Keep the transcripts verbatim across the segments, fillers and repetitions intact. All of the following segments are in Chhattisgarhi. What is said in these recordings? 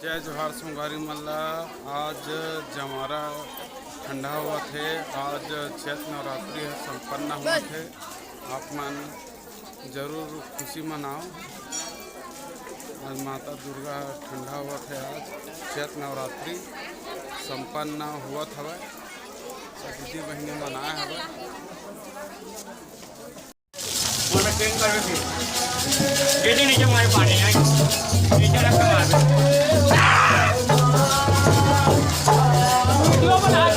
जय जोहार संगवारी मन ला। आज जमारा ठंडा होवत हे, आज चैत नवरात्रि ह संपन्न होवत हे। आप मन जरूर खुशी मनाओ। आज माता दुर्गा ठंडा होवत हे, आज चैत नवरात्रि संपन्न होवत हवय, सब दीदी बहिनी मन आए हवय। और मैं ट्रेन कर रही थी। दीदी नीचे मारे पानी है। नीचे रख के मार। वीडियो बना।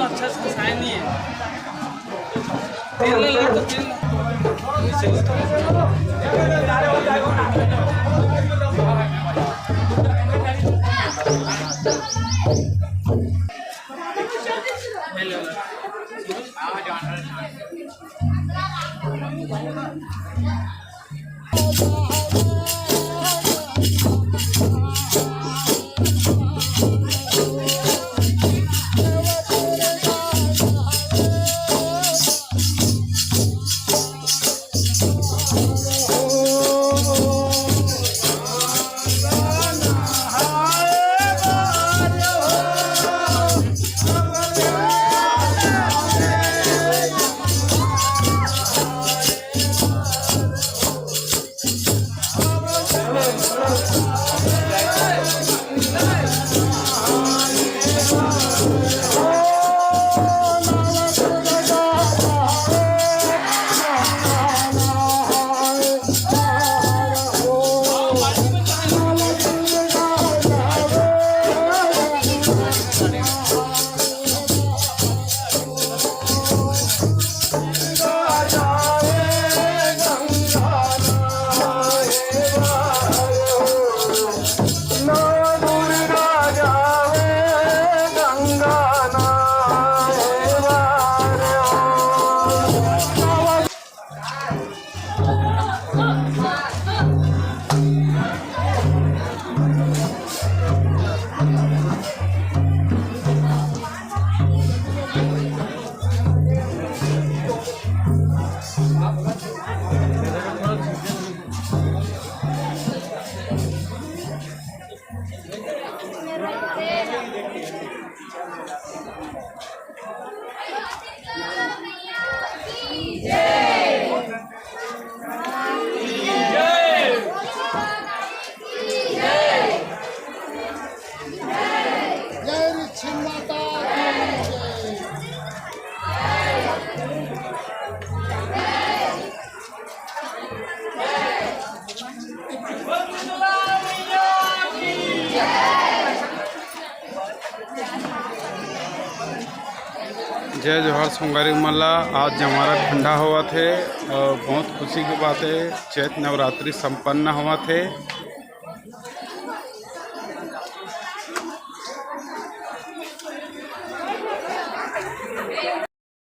अच्छा से घुसाया नहीं है। तेल ले लो तो तेल। हेलो। जय जोहार संगवारी मन ला। आज जमारा ठंडा होवत हे और बहुत खुशी की बात है, चैत नवरात्रि संपन्न होवत हे।